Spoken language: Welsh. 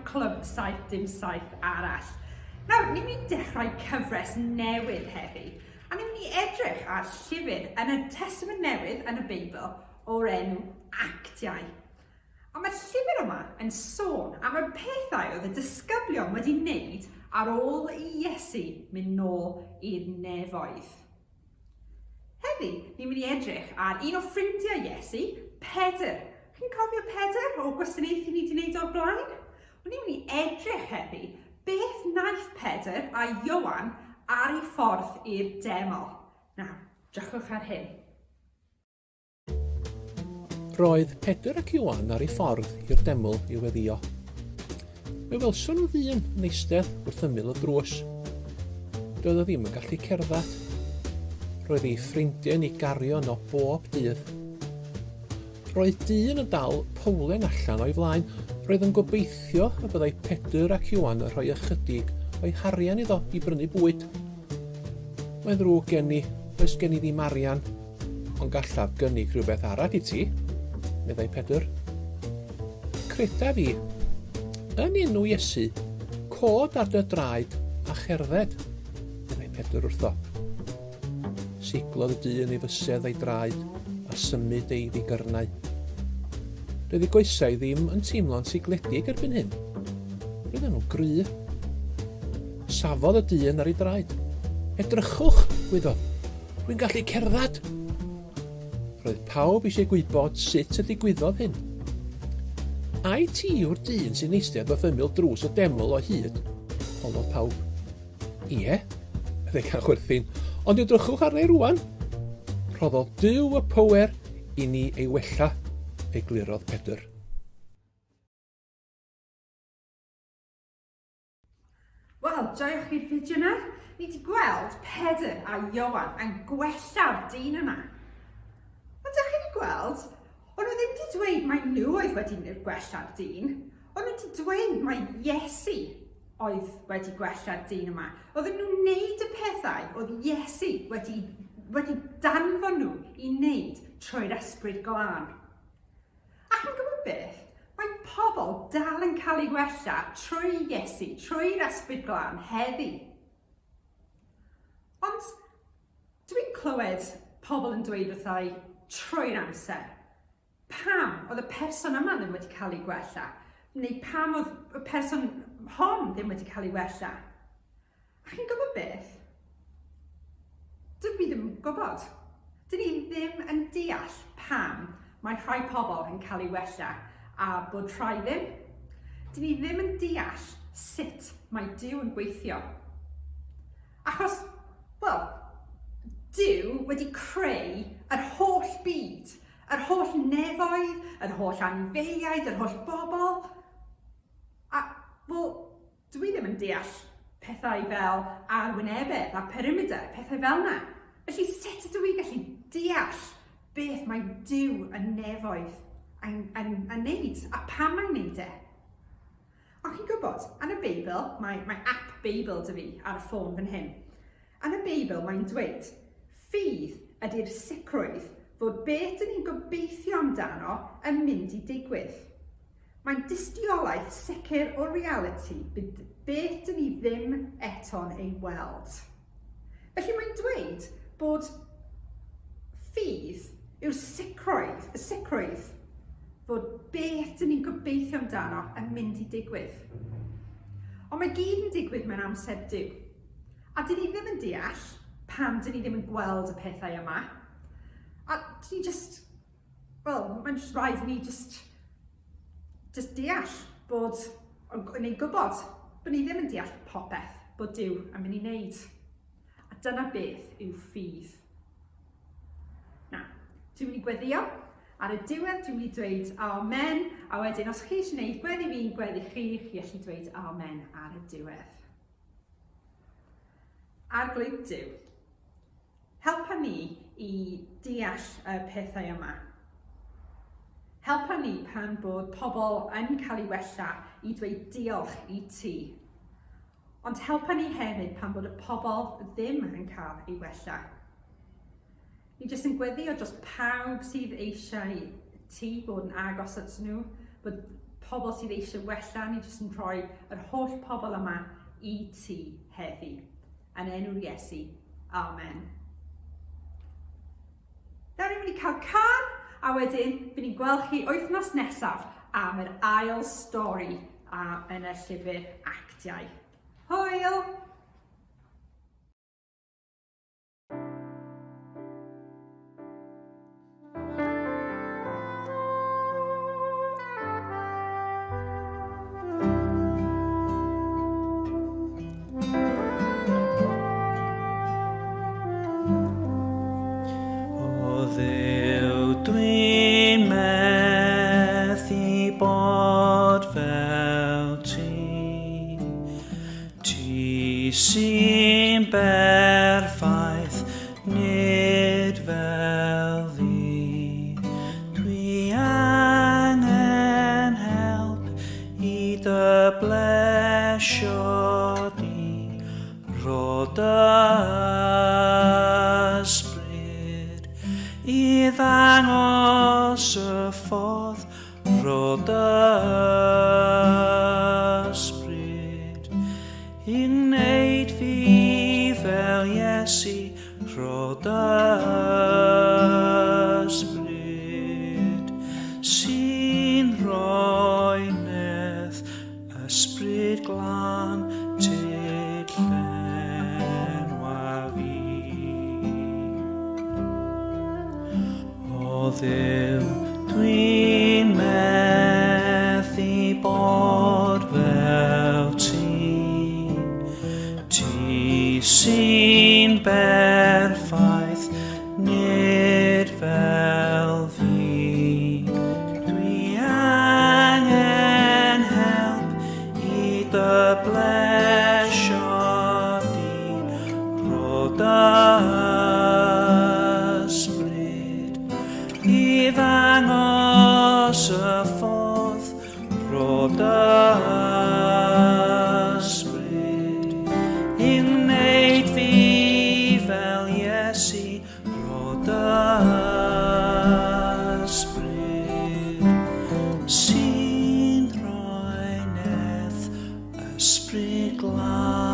Clwb 707 arall. Nawr, ni'n mynd i dechrau cyfres newydd heddi, a ni'n mynd i edrych ar llyfr yn y Testament Newydd yn y Beibl o'r enw Actiau. A mae'r llyfr yma yn sôn am y pethau oedd y disgyblion wedi wneud ar ôl i Iesu mynd nôl i'r nefoedd. Heddi, ni'n mynd i edrych ar un o ffrindiau Iesu, Pedr. Chi'n cofio Pedr o gwasanaethu ni wedi wneud o'r blaen? Wel, ni'n mynd i edrych heddi beth wnaeth Pedr a Ioan ar ei ffordd i'r deml. Nawr, drychwch ar hyn. Roedd Pedr ac Ioan ar ei ffordd i'r deml i weddïo. Fe welson nhw ddyn yn eistedd wrth ymyl y drws. Doedd o ddim yn gallu cerdded. Roedd ei ffrindiau'n ei gario yno bob dydd. Roedd dyn yn dal powlen allan o'i flaen. Roedd yn gobeithio y byddai Pedr ac Ioan yn rhoi ychydig o'i harian iddo i brynu bwyd. Mae'n ddrwg gen i, does gen i ddim arian, Ond gallaf gynnig rhywbeth arall i ti, meddai Pedr. Credaf i. Yn enw Iesu, cod ar dy draed a cherdded, meddai Pedr wrtho. Siglodd y dyn ei fysedd a'i draed a symud ei figyrnau. Doedd ei goesau ddim yn teimlo'n sigledig erbyn hyn. Roedden nhw'n gry. Safodd y dyn ar ei draed. Edrychwch, gwaeddodd. Rwy'n gallu cerdded! Roedd pawb eisiau gwybod sut y digwyddodd hyn. Ai ti yw'r dyn sy'n eistedd wrth ymyl drws y deml o hyd? Holodd pawb. Ie, meddai gan chwerthin, ond edrychwch arna i rwan. Rhoddodd Duw y power i ni ei wella, eglurodd Pedr. Wel, joiwch chi'r fideo yna? Ni wedi gweld Pedr a Ioan yn gwella'r dyn yma. Ond ydych chi wedi gweld, o'n nhw ddim wedi dweud mai nhw oedd wedi gwella'r dyn, o'n nhw wedi dweud mai Iesu oedd wedi gwella'r dyn yma. Oedden nhw'n wneud y pethau oedd Iesu wedi, wedi danfon nhw i wneud trwy'r ysbryd glân. A chi'n gwybod beth? Mae pobl dal yn cael eu gwella trwy Iesu, trwy'r Ysbryd Glân heddi. Ond dwi'n clywed pobl yn dweud wrthai trwy'r amser, pam oedd y person yma ddim wedi cael ei gwella? Neu pam oedd y person hon ddim wedi cael ei wella? A chi'n gwybod beth? Dydw i ddim yn gwybod. Dyn ni ddim yn deall pam mae rhai pobl yn cael ei wella a bod rhai ddim. Dyn ni ddim yn deall sut mae Duw yn gweithio. Achos, wel, Duw wedi creu yr holl byd, yr holl nefoedd, yr holl anifeiliaid, yr holl bobl. A, wel, Dw i ddim yn deall pethau fel arwynebedd a perimeter, pethau fel 'na. Felly sut ydw i gallu deall beth mae Duw yn nefoedd yn, yn, yn neud a pam mae'n neud e? Ond chi'n gwybod, yn y Beibl, mae, mae app Beibl dy fi ar y ffôn fan hyn. Yn y Beibl mae'n dweud, ffydd ydy'r sicrwydd fod beth dyn ni'n gobeithio amdano yn mynd i digwydd. Mae'n dystiolaeth sicr o realiti beth dyn ni ddim eto'n ei weld. Felly mae'n dweud bod ffydd yw'r sicrwydd, y sicrwydd fod beth dyn ni'n gobeithio amdano yn mynd i digwydd. Ond mae gyd yn digwydd mewn amser Duw. A dyn ni ddim yn deall pam dyn ni ddim yn gweld y pethau yma. A dyn ni just wel, mae'n jyst rhaid i ni jyst, jyst deall bod, neu gwybod, bod ni ddim yn deall popeth bod Duw yn mynd i wneud. A dyna beth yw ffydd. Na, dwi'n mynd i gweddio. Ar y diwedd dwi'n mynd i dweud amen, a wedyn os chi eisiau gwneud gweddi fi'n gweddi chi, chi allu dweud amen ar y diwedd. Arglwydd Duw, Helpa ni i deall y pethau yma. Helpa ni pan bod pobl yn cael ei wella i dweud diolch i ti. Ond helpa ni hefyd pan bod y pobl ddim yn cael ei wella. Ni jyst yn gweddio dros pawb sydd eisiau ti bod yn agos at nhw, bod Pobl sydd eisiau wella, ni jyst yn rhoi yr holl pobl yma i ti heddi. Yn enw'r Iesu. Amen. Nawr ni'n mynd i cael cân, a wedyn bydd ni'n gweld chi wythnos nesaf am yr ail stori a yn y llyfr actiau. Hwyl! O Dduw, dwi'n methu bod fel ti. Ti sy'n berffaith, nid fel fi. Dwi angen help i dy blesio di. Rho dy ysbryd i ddangos y ffordd. Rho dy ysbryd i wneud fi fel Iesu. Rho dy ysbryd sy'n rhoi nerth, ysbryd glân, tyd llenwa fi. O Dduw, dwi'n methu bod fel ti. Ti sy'n berffaith, nid fel fi. Dwi angen help i dy blesio di. Rho dy ysbryd i ddangos y ffordd. Rho dy ysbryd i wneud fi fel Iesu. Rho dy ysbryd sy'n rhoi nerth, ysbryd glân.